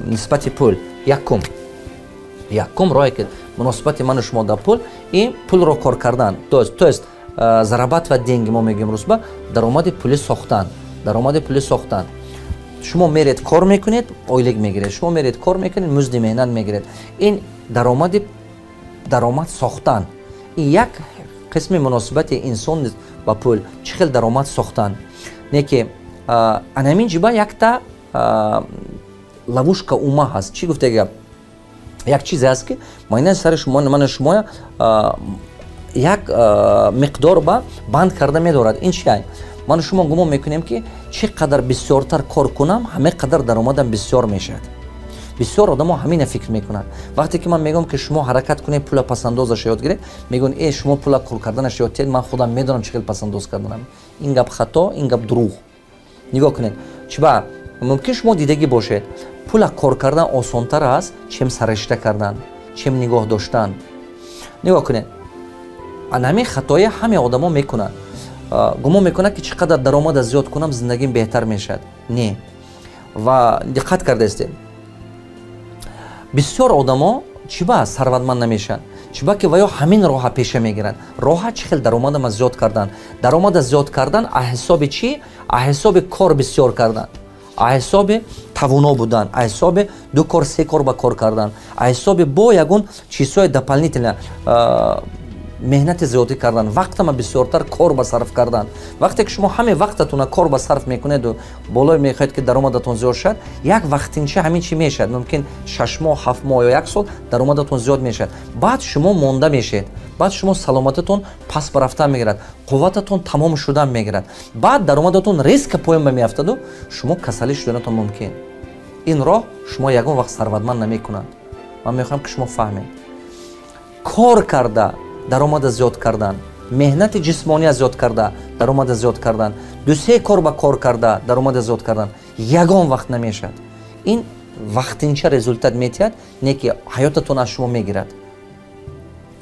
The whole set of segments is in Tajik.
Нисбати пул якум роҳе, ки муносибати ману шумо дар пул, ин пулро кор кардан, то есть зарабатывать деньги, мо мегӯем русба, даромади пулӣ сохтан. Даромади пулӣ сохтан: шумо меред, кор мекунед, ойлик мегиред, шумо меред, кор мекунед, музди меҳнат мегиред. Ин даромад сохтан, ин як қисми муносибати инсон ба пул, чӣ хел даромад сохтан. Не ки анамин ҷиба якта ловушка ума ҳаст. Чӣ гуфта гап? Як чизе ҳаст, ки майнаи сари шумо, мана шумоя як миқдор ба банд карда медорад. Ин чи? Ману шумо гумон мекунем, ки чӣ қадар бисёртар кор кунам, ҳаме қадар даромадам бисёр мешавад. Бисёр одамо ҳамина фикр мекунанд. Вақте ки ман мегӯям, ки шумо ҳаракат кунед, пула пасандозаша ёд гиред, мегӯянд: «Э, шумо пула кор карданаш ёд диҳед, ман худам медонам, чӣ хел пасандоз карданам». Ин гап хато, ин гап дурӯғ. Нигоҳ кунед, чиба мумкин шумо дидагӣ бошед: пула кор кардан осонтар аст, чем саришта кардан, чем нигоҳ доштан. Нигоҳ кунед, ан ҳамин хатоя ҳаме одамо мекунанд. Гумон мекунад, ки чӣ қадар даромада зиёд кунам, зиндагим беҳтар мешавад. Не, ва диққат кардаистед, бисёр одамо чӣ ба сарватманд намешаванд? Чиба ки ваё ҳамин роҳа пеша мегиранд: роҳа чӣ хел даромадама зиёд кардан. Даромада зиёд кардан а ҳисоби чӣ? А ҳисоби кор бисёр кардан, а ҳисоби тавоно будан, а ҳисоби ду кор, се кор ба кор кардан, а ҳисоби бо ягон чизҳои дополнительно, меҳнати зиёдӣ кардан, вақтама бисёртар кор ба сарф кардан. Вақте ки шумо ҳаме вақтатона кор ба сарф мекунеду болое мехоҳед, ки даромадатон зиёд шавад, як вақтинча ҳамин чӣ мешавад. Мумкин 6 моҳ, 7 моҳ ё як сол даромадатон зиёд мешавад, баъд шумо монда мешавед, баъд шумо саломататон пас ба рафтан мегирад, қуввататон тамом шудан мегирад, баъд даромадатон резко поён ба меафтаду шумо касалӣ шуданатон мумкин. Ин роҳ шумо ягон вақт сарватманд намекунад. Ман мехоҳам, ки шумо фаҳмед: кор карда даромада зиёд кардан, меҳнати ҷисмония зиёд карда даромада зиёд кардан, дусе кор ба кор карда даромада зиёд кардан ягон вақт намешавад. Ин вақтинча результат метиҳад, не ки ҳаётатон аз шумо мегирад.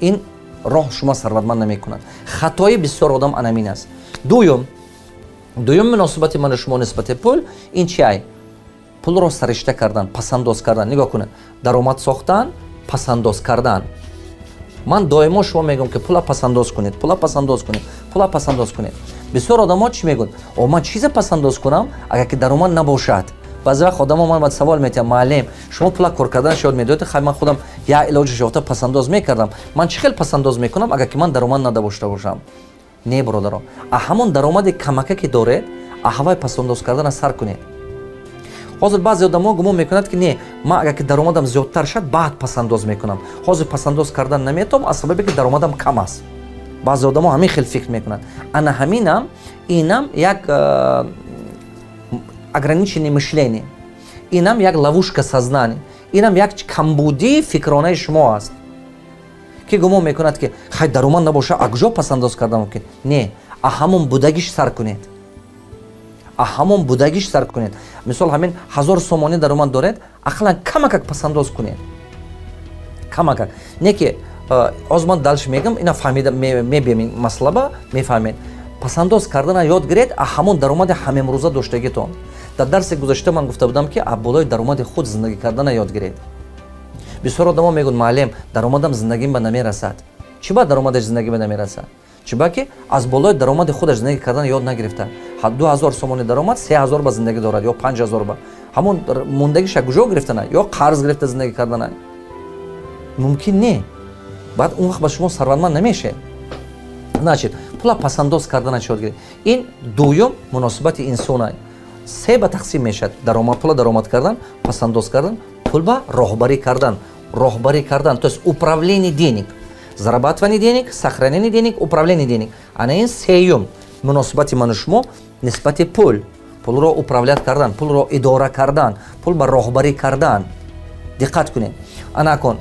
Ин роҳ шумо сарватманд намекунад. Хатои бисёр одам анамин аст. Дуюм муносибати ману шумо нисбати пул ин чи ай? Пулро саришта кардан, пасандоз кардан. Нигоҳ кунед: даромад сохтан, пасандоз кардан. Ман доимо шумо мегӯям, ки пула пасандоз кунед, пула пасандоз кунед, пула пасандоз кунед. Бисёр одамо чӣ мегӯянд? «О, ман чизе пасандоз кунам, агар ки даромад набошад?» Баъзе вақт одамо ман бад савол метиҳам: «Муаллим, шумо пула кор карданаш ёд медоед, хай, ман худам як илоҷаш ёфта пасандоз мекардам. Ман чӣ хел пасандоз мекунам, агар ки ман даромад надошта бошам?» Не, бародаро, а ҳамон даромади камака, ки доред, а ҳавай пасандоз кардана сар кунед. Ҳозир баъзе одамо гумон мекунад, ки не, ман агар ки даромадам зиёдтар шад, баъд пасандоз мекунам, ҳозир пасандоз кардан наметавонам, аз сабабе ки даромадам кам аст. Баъзе одамо ҳамин хел фикр мекунанд. Ана ҳаминам, инам як ограниченное мышление, инам як ловушка сознания, инам як камбудии фикронаи шумо аст, ки гумон мекунад, ки хай, даромад набоша, а куҷо пасандоз кардан мумкин? Не, а ҳамон будагиш сар кунед, а ҳамон будагиш сар кунед. Мисол, ҳамин 1000 сомонӣ даромад доред, ақаллан камакак пасандоз кунед, камакак. Не ки ҳозир ман дальше мегам, ина фаҳмида мебием, ин масъалаба мефаҳмед. Пасандоз кардана ёд гиред а ҳамон даромади ҳамемрӯза доштагитон. Дар дарси гузашта ман гуфта будам, ки а болои даромади худ зиндагӣ кардана ёд гиред. Бисёр одамо мегӯянд: «Муаллим, даромадам зиндагим ба намерасад». Чӣ ба даромадаш зиндагӣ ба намерасад? Чиба ки аз болои даромади худаш зиндагӣ кардан ёд нагирифта. 2000 сомони даромад, 3000 ба зиндагӣ дорад ё 5000 ба. Ҳамон мондагиша куҷо гирифтана? Ё қарз гирифта зиндагӣ кардана мумкин не. Баъд он вақт ба шумо сарватманд намешед. Значит, пула пасандоз кардана чӣ ёд гиред. Ин дуюм муносибати инсона. Се ба тақсим мешавад: даромад, пула даромад кардан, пасандоз кардан, пул ба роҳбарӣ кардан. Роҳбарӣ кардан, то есть управление денег, зарабатывание денег, сохранение денег, управление денег. Ана ин сеюм муносибати ману шумо нисбати пул: пулро управлять кардан, пулро идора кардан, пул ба роҳбарӣ кардан. Диққат кунед, ана кун,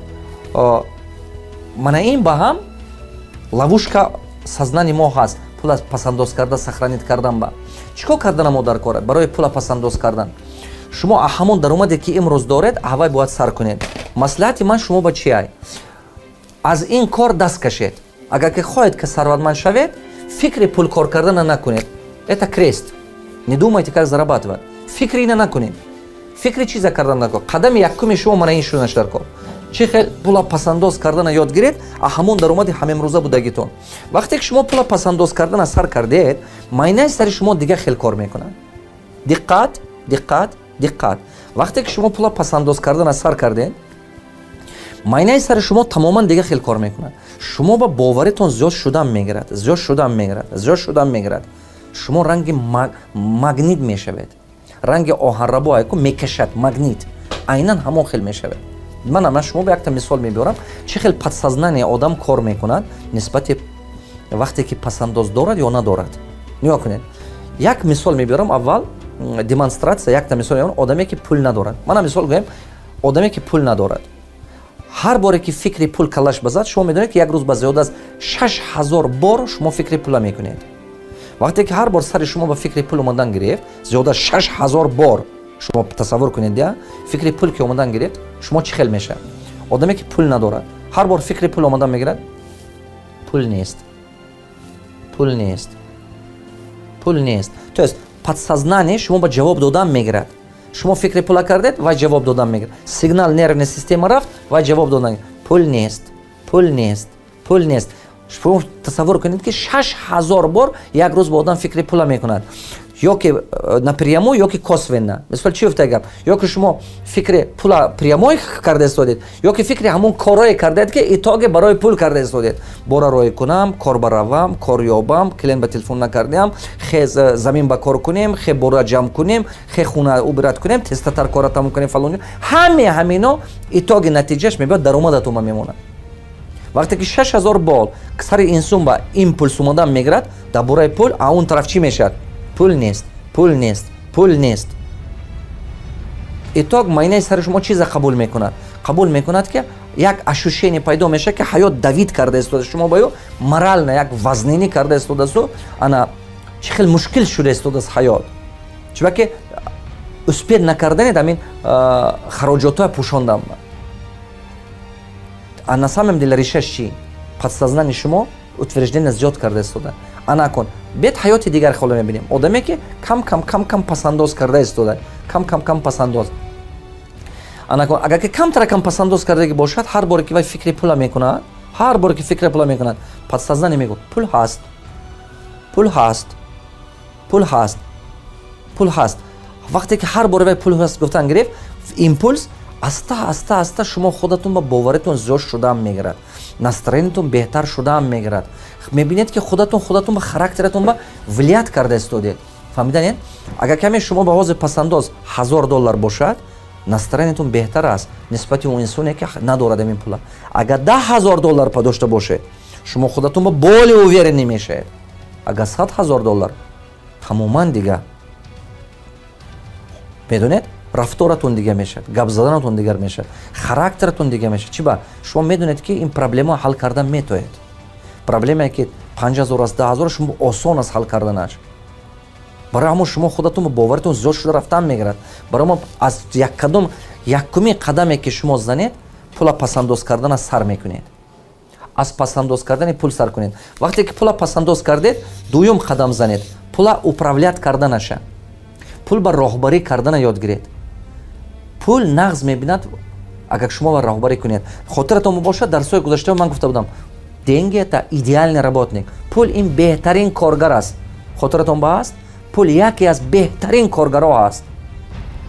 мана ин ба ҳам ловушка сознания мо ҳаст. Пула пасандоз карда, сохранить кардан ба чӣ кор кардана мо дар кора? Барои пула пасандоз кардан шумо ҳамон даромаде, ки имрӯз доред, ҳавай бояд сар кунед. Маслиҳати ман шумо ба чи ай? Аз ин кор даст кашед. Агар ки хоҳед, ки сарватманд шавед, фикри пул кор кардана накунед. Это крест. Не думайте, как зарабатывать, фикри ина накунед. Фикри чиза кардан дар кор. Қадами якуми шумо мана ин шуданаш дар кор. Чӣ хел пула пасандоз кардана ёд гиред, а ҳамон даромади ҳамемрӯза будагитон. Вақте ки шумо пула пасандоз кардана сар кардед, майнаи сари шумо дига хел кор мекунад. Диққат, диққат, диққат. Вақте ки шумо пула пасандоз кардана сар кардед, майнаи сари шумо тамоман дига хел кор мекунад. Шумо ба боваритон зиёд шудан мегирад, зиёд шудан мегирад, зиёд шудан мегирад. Шумо ранги магнит мешавед. Ранги оҳанрабо айку мекашад, магнит. Айнан ҳамон хел мешавед. Ман шумо ба якта мисол мебиёрам, чӣ хел подсознание одам кор мекунад нисбати вақте ки пасандоз дорад ё надорад. Нигоҳ кунед. Як мисол мебиёрам, аввал демонстрация, якта мисол мебиёрам, одаме ки пул надорад. Мана мисол гӯем, одаме ки пул надорад. Ҳар боре ки фикри пул калаш базад, шумо медонед ки як рӯз ба зиёд аз 6000 бор шумо фикри пула мекунед. Вақте ки ҳар бор сари шумо ба фикри пул омадан гирифт, зиёд аз 6000 бор шумо тасаввур кунед, я фикри пул ки омадан гирифт, шумо чӣ хел мешавад? Одаме ки пул надорад, ҳар бор фикри пул омадан мегирад, пул нест, пул нест, пул нест. То есть подсознание шумо ба ҷавоб додан мегирад. Шумо фикри пула кардед, вай ҷавоб додан мегирад. Сигнал нервная система рафт, вай ҷавоб додан. Пул нест, пул нест, пул нест. Шумо тасаввур кунед ки 6000 бор як рӯз ба одам фикри пула мекунад. Ё ки напрямую, ё ки косвенно. Мисол чӣ гуфта гап? Ё ки шумо фикри пула прямой карда истодед, ё ки фикри ҳамон корое кардаед, ки итоге барои пул карда истодед. Бора рой кунам, кор баравам, кор ёбам, клиент ба телефон накардиам, хе замин ба кор кунем, хе бора ҷамъ кунем, хе хуна убират кунем, тезтатар кора тамом кунем, фалон. Ҳаме ҳамино итоги натиҷаш мебиёд, даромадатон ба мемонад. Вақте ки 6000 бор сари инсон ба импульс омадан мегирад дар бораи пул, а он тараф чӣ мешавад? Пул нест, пул нест, пул нест. Итог майнаи сари шумо чиза қабул мекунад? Қабул мекунад, ки як ощущение пайдо мешавад, ки ҳаёт давид карда истода шумо ба ё морально як вазнинӣ карда истодасту, ана чӣ хел мушкил шуда истодааст ҳаёт. Чунки успеть накарданед ҳамин хароҷотҳоя пӯшондан. А на самом деле решаш чӣ? Подсознание шумо утверждение зиёд карда истода. Ана кун, бед ҳаёти дигар ҳоло мебинем. Одаме ки кам кам кам кам пасандоз карда истода, кам кам кам пасандоз. Ана кун, агар ки камтара кам пасандоз кардаги бошад, ҳар боре ки вай фикри пула мекунад, ҳар боре ки фикри пула мекунад, подсознание мегӯяд: пул ҳаст, пул ҳаст, пул ҳаст, пул ҳаст. Вақте ки ҳар боре вай пул ҳаст гуфтан гирифт, импульс аста аста аста шумо худатон ба боваритон зиёд шудан мегирад, настроениятон беҳтар шудан мегирад. Мебинед, ки худатон худатон ба характератон ба влиять карда истодед. Фаҳмиданед? Агар каме шумо ба ҳозир пасандоз $1000 бошад, настроениятон беҳтар аст нисбати он инсоне ки надорад ҳамин пула. Агар $10,000 па дошта бошед, шумо худатон ба более уверенный мешавед. Агар $100,000, тамоман дига. Медонед? Рафторатон дига мешавад, гап заданатон дигар мешавад, характератон дига мешавад. Чӣ ба? Шумо медонед, ки ин проблема ҳал кардан метоед. Проблемае ки 5000 аст, 10,000, шумо осон аст ҳал карданаш. Барои ҳамон шумо худатон боваритон зиёд шуда рафтан мегирад. Барои мо аз як кадом якуми қадаме ки шумо занед, пула пасандоз кардана сар мекунед. Аз пасандоз кардани пул сар кунед. Вақте ки пула пасандоз кардед, дуюм қадам занед, пула управлять карданаша. Пул ба роҳбарӣ кардана ёд гиред. Пул нағз мебинад, агар шумо ба роҳбарӣ кунед. Хотиратон бошад, дарсҳои гузашта ман гуфта будам: деньги это идеальный работник. Пул ин беҳтарин коргар аст. Хотиратон ба аст? Пул яке аз беҳтарин коргарҳо аст.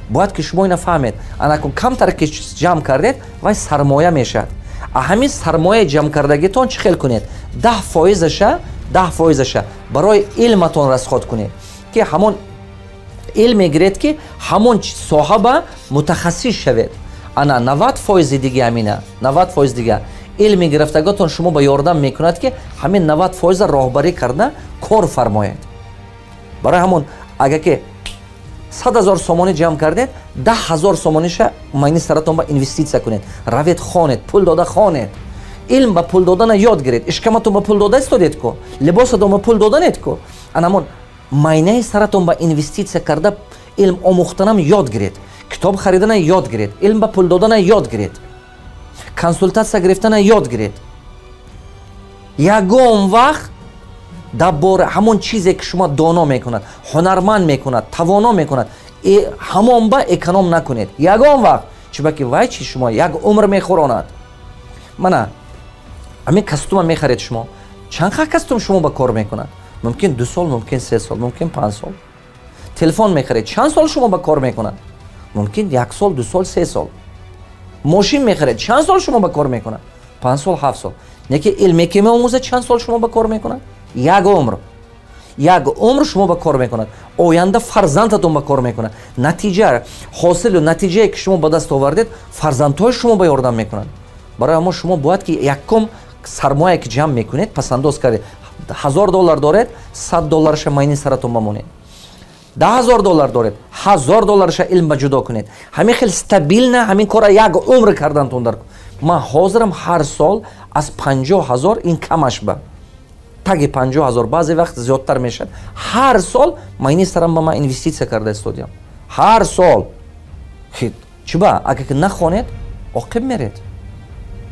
Бояд ки шумо ина фаҳмед. Анакун камтар ки ҷамъ кардед, вай сармоя мешавад. А ҳамин сармояи ҷамъкардагитон чӣ хел кунед? 10%-аша, 10%-аша барои илматон расход кунед, ки ҳамон илм мегиред, ки ҳамон соҳа ба мутахассис шавед. Ана 90% дига, ҳамина 90% дига илми гирифтаготон шумо ба ёрдам мекунад, ки ҳамин 90% роҳбарӣ карда кор фармоед. Барои ҳамон агар ки 100,000 сомонӣ ҷамъ кардед, 10,000 сомониша майни саратон ба инвеститсия кунед. Равед, хонед, пул дода хонед, илм ба пул додана ёд гиред. Ишкаматон ба пул дода истодед ку, либосатон ба пул доданед ку, анамон майнаи саратон ба инвеститсия карда илм омӯхтанам ёд гиред, китоб харидана ёд гиред, илм ба пул додана ёд гиред, консултатсия гирифтана ёд гиред. Ягон вақт дар бораи ҳамон чизе ки шумо доно мекунад, ҳунарманд мекунад, тавоно мекунад, Ҳамон ба эконом накунед ягон вақт, чунки вай чи шумо як умр мехӯронад. Мана ҳамин костюма мехаред шумо, чанд ха костюм шумо ба кор мекунад? Мумкин 2 сол, мумкин 3 сол, мумкин 5 сол. Телефон мехаред, чанд сол шумо ба кор мекунад? Мумкин як сол, 2 сол, 3 сол. Мошин мехаред, чанд сол шумо ба кор мекунад? 5 сол, 7 сол. Неки илме ки меомӯзад, чанд сол шумо ба кор мекунад? Як умр, як умр шумо ба кор мекунад. Оянда фарзандатон ба кор мекунад. Натиҷа, ҳосилу натиҷае, ки шумо ба даст овардед, фарзандҳои шумо ба ёрдам мекунанд. Барои ҳамо шумо бояд ки якум сармоя ки ҷамъ мекунед, пасандоз кардед, 1000 доллар доред, 100 доллараша майни саратон бамонед. 10 000 доллар доред, 1000 доллараша илм ба ҷудо кунед. Ҳамин хел стабильно ҳамин кора як умр кардантон дар. Ман ҳозирам ҳар сол аз 50 000, ин камаш ба таги 50 000, баъзе вақт зиёдтар мешавад, ҳар сол майни сарам ба ман инвеститсия карда истодиям ҳар сол. Чиба? Агар ки нахонед, оқиб меред.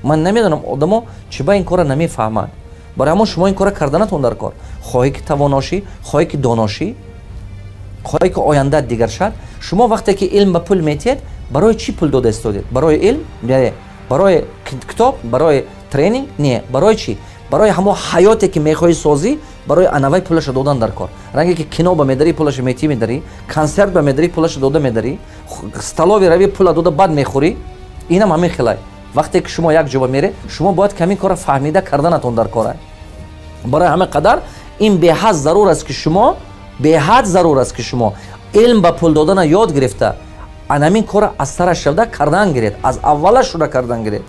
Ман намедонам, одамо чиба ин кора намефаҳманд. Барои ҳамон шумо ин кора карданатон дар кор. Хоҳӣ ки тавоношӣ, хоҳӣ ки доношӣ, хоҳӣ ки ояндаат дигар шад. Шумо вақте ки илм ба пул метиҳед, барои чӣ пул дода истодед? Барои илм? Не. Барои китоб? Барои тренинг? Не. Барои чӣ? Барои ҳамо ҳаёте ки мехоҳӣ созӣ, барои анавай пулаша додан дар кор. Ранге ки кино ба медарӣ, пулаша метиҳӣ, медарӣ, консерт ба медарӣ, пулаша дода медарӣ, столовый равӣ, пула дода бад мехӯрӣ. Инам ҳамин хелай. Вақте ки шумо як ҷоба меред, шумо бояд камин кора фаҳмида карданатон дар кора. Барои ҳамин қадар ин беҳад зарур аст, ки шумо, беҳад зарур аст, ки шумо илм ба пул додана ёд гирифта, анамин кора аз сараш шавда кардан гиред, аз аввалаш шуда кардан гиред.